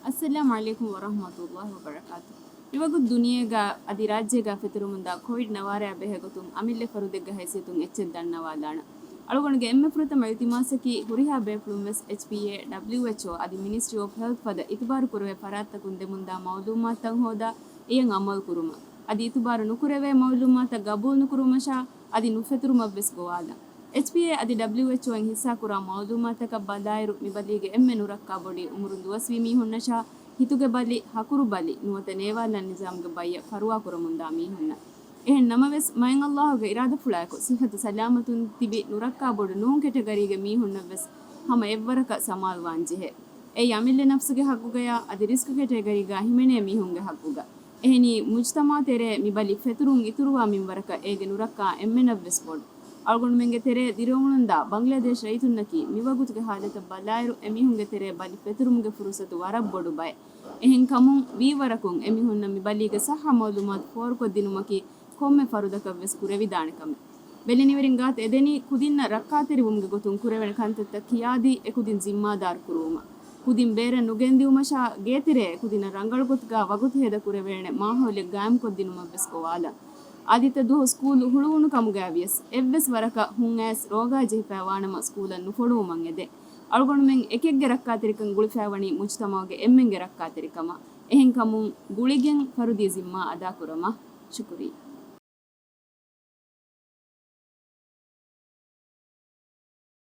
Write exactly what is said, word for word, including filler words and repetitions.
އައްސަލާމު ޢަލައިކުމް ވަރަޙްމަތުﷲި ވަބަރަކާތުހު. މިވަގުތު ދުނިޔޭގަ އަދި ރާއްޖޭގަ ފެތުރުމުންދާ ކޮވިޑް ނަވާރަޔާ ބެހޭގޮތުން އަމިއްލަ ފަރުދެއްގެ ހައިސިއްޔަތުން އެއްޗެއް ދަންނަވާލާނަން. އަޅުގަނޑުގެ އެންމެ ފުރަތަމަ އިލްތިމާސަކީ ހުރިހާ ބޭފުޅުން ވެސް އެޗްޕީއޭ، ޑަބްލިއުއެޗްއޯ އަދި މިނިސްޓްރީ އޮފް ހެލްތް ފަދަ އިތުބާރު ކުރެވޭ ފަރާތްތަކުން ދެމުންދާ މައުލޫމާތުތައް ހޯދާ އެޔަށް އަމަލު ކުރުމަށް. އަދި އިތުބާރު ނުކުރެވޭ މައުލޫމާތަށް ގަބޫލު ނުކުރުމަށާ އަދި ނުފެތުރުމަށް ވެސް ގޮވާލަން. އެޗްޕީއޭ އަދި ޑަބްލިއުއެޗްއޯއިން ހިއްސާކުރާ މައުލޫމާތަކަށް ބަލާއިރު، މި ބަލީގެ އެންމެ ނުރައްކާ ބޮޑީ އުމުރުން ދުވަސްވީ މީހުންނަށާ، ހިތުގެ ބަލި، ހަކުރު ބަލި، ނުވަތަ ނޭވާލަން ނިޒާމުގެ ބައްޔަށް ފަރުވާކުރަމުންދާ މީހުންނަށް. އެހެން ނަމަވެސް، މާތް ﷲ ގެ އިރާދަފުޅާއެކު ސިއްހަތު ސަލާމަތުން ތިބި ނުރައްކާ ބޮޑު ނޫން ކެޓަގަރީގެ މީހުންނަށް ވެސް ހަމަ އެއްވަރަކަށް ސަމާލުވާން ޖެހޭ. އެއީ އަމިއްލަ ނަފްސުގެ ހައްގުގަޔާ އަދި ރިސްކް ކެޓަގަރީގަ ހިމެނޭ މީހުންގެ ހައްގުގަ. އެހެނީ، މުޖްތަމަޢު ތެރޭ މި ބަލި ފެތުރުން އިތުރުވާ މިންވަރަކަށް އޭގެ ނުރައްކާ އެންމެނަށް ވެސް ބޮޑު. އަޅުގަނޑުމެންގެ ތެރޭ ދިރިއުޅުންދާ ބަނގްލަދޭޝް ރައްޔިތުންނަކީ މިވަގުތުގެ ހާލަތަށް ބަލާއިރު، އެމީހުންގެ ތެރޭ ބަލި ފެތުރުމުގެ ފުރުސަތު ވަރަށް ބޮޑު ބައެއް. އެހެންކަމުން، ވީވަރަކުން އެމީހުންނަށް މި ބަލީގެ ޞައްޙަ މައުލޫމާތު ފޯރުކޮށްދިނުމަކީ ކޮންމެ ފަރުދަކަށް ވެސް ކުރެވިދާނެ ކަމެއް. ބެލެނިވެރިން ގާތަށް އެދެނީ ކުދިންނަށް ރައްކާތެރިވުމުގެ ގޮތުން ކުރެވޭނެ ކަންތައްތައް ކިޔާދީ، އެކުދިން ޒިންމާދާރު ކުރުވުމަށް. ކުދިން ބޭރަށް ނުގެންދިއުމަށާ، ގޭތެރޭ ކުދިންނަށް ރަނގަޅު ގޮތުގަ ވަގުތު ހޭދަ ކުރެވޭނެ މާހައުލެއް ގާއިމްކޮށްދިނުމަށް ވެސް ގޮވާލަން. އާދިއްތަ ދުވަހު ސްކޫލް ހުޅުވުނު ކަމުގައި ވިޔަސް، އެއްވެސް ވަރަކަށް ހުން އައިސް ރޯގާ ޖެހިފައި ވާނަމަ، ސްކޫލަށް ނުފޮޑުވުމަށް އެދޭ. އަޅުގަނޑުމެން އެކެއްގެ ރައްކާތެރިކަން ގުޅިފައިވަނީ މުޖްތަމަޢުގެ އެންމެންގެ ރައްކާތެރިކަމަށް. އެހެންކަމުން ގުޅިގެން ފަރުދީ ޒިންމާ އަދާކުރަމާ. ޝުކުރިއްޔާ.